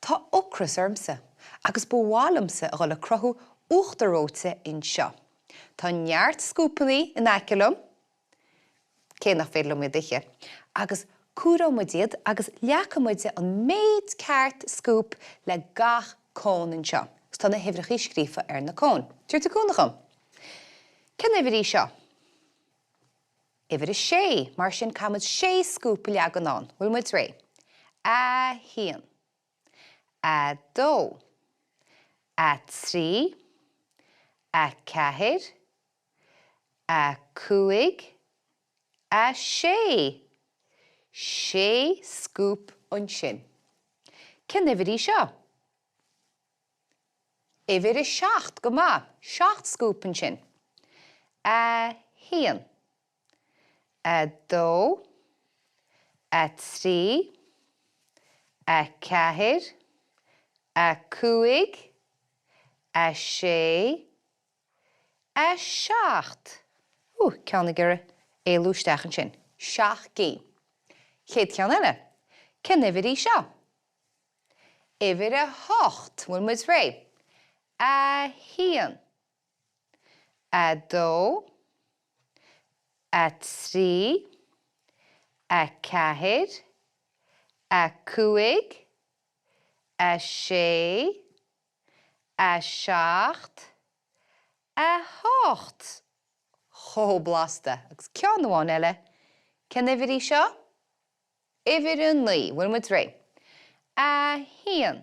Tá ocras ormsa agus ba mhaith liomsa a dhul ag cruthú uachtar reoite anseo. Tá neart scúpannaí in aice liom, cé nach féidir liom iad a ithe, agus cumhróidh muid iad agus leagfaidh muid an méid ceart scúp le gach cón anseo. Agus tá na huimhreachaí scríofa ar na cóin. Tabhair tú cúnamh dhom. Cén uimhir í seo? Uimhir a sé, mar sin caithfidh muid sé scúp a leagan ann. Bhfuil muid réidh? 1. 2. 3. 4. 5. 6. Sé scúp ansin. Cén uimhir í seo? Uimhir 7, go maith. 7 scúp ansin. 1. 2. 3. 4. 5. 6. 7. Ooh, ceann ag iarraidh éalú isteach ansin. Seacht gcinn. Chéad cheann eile. Cén uimhir í seo? Uimhir 8, bhfuil muid réidh? 1. 2. 3. 4. 5. 6. 7. 8! Chomh blasta! Agus ceann amháin eile. Cén uimhir í seo? Uimhir 9, bhfuil muid réidh? 1.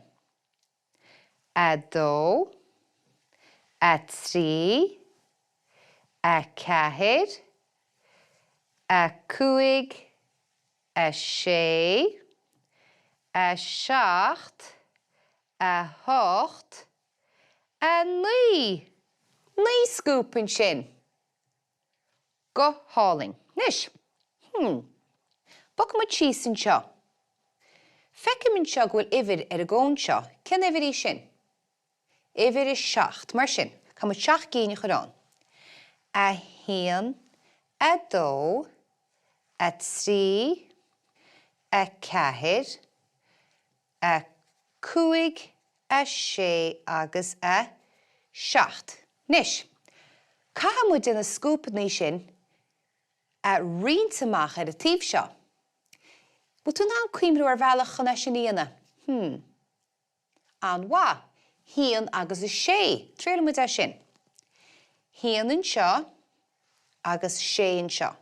2. 3. 4. 5. 6. 7. 8. 9! 9 scúp ansin! Go hálainn. Anois, hmm, bogfaidh muid síos anseo. Feicim anseo go bhfuil uimhir ar an gcón seo. Cén uimhir í sin? Uimhir a 7. Mar sin, caithfidh muid seacht gcinn a chur ann. 1, 2, 3, 4, 5, 6 agus 7. Anois, caithfidh muid na scúpannaí sin a roinnt amach ar an taobh seo. Bhfuil tú in ann cuimhniú ar bhealach chun é sin a dhéanamh? Hmm. An-mhaith. Haon agus a sé. Triailfidh muid é sin. Haon anseo agus sé anseo.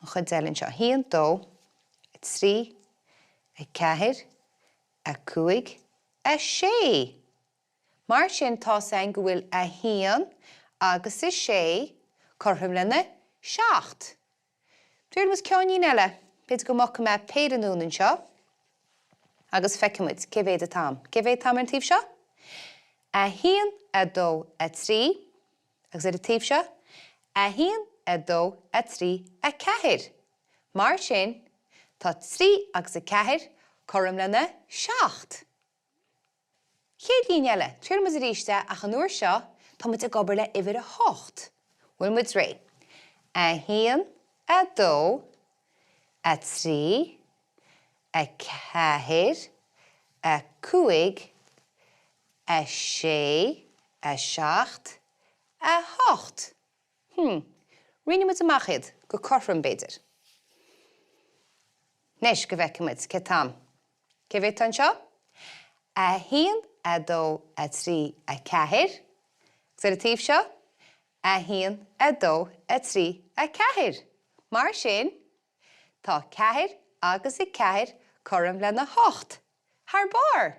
An chuid eile anseo. Haon, dó, 3, 4, 5, 6. Mar sin tá's againn go bhfuil 1 agus 6 cothrom lena 7. Triailfidh muid ceainnín eile. B'fhéidir go mbogfaidh mé péire anonn anseo agus feicfidh muid cé mhéad atá a'm. Cé mhéad atá a'm ar an taobh seo? 1, 2, 3 agus ar an taobh seo? 1, 2, 3, 4. Mar sin tá 3 agus 4 cothrom lena 7. Chéad líne eile, triailfidh muid arís é ach an uair seo tá muid ag obair le uimhir 8. Bhfuil muid réidh? 1, 2, 3, 4, 5, 6, 7, 8. Hmm. Roinnfidh muid amach iad, go cothrom, b'fhéidir. Anois, go bhfeicfidh muid cé tá a'm. Cé mhéad tá anseo? 1, 2, 3, 4. Agus ar an taobh seo? 1, 2, 3, 4. Mar sin, tá 4 agus 4 cothrom lena 8. Thar barr!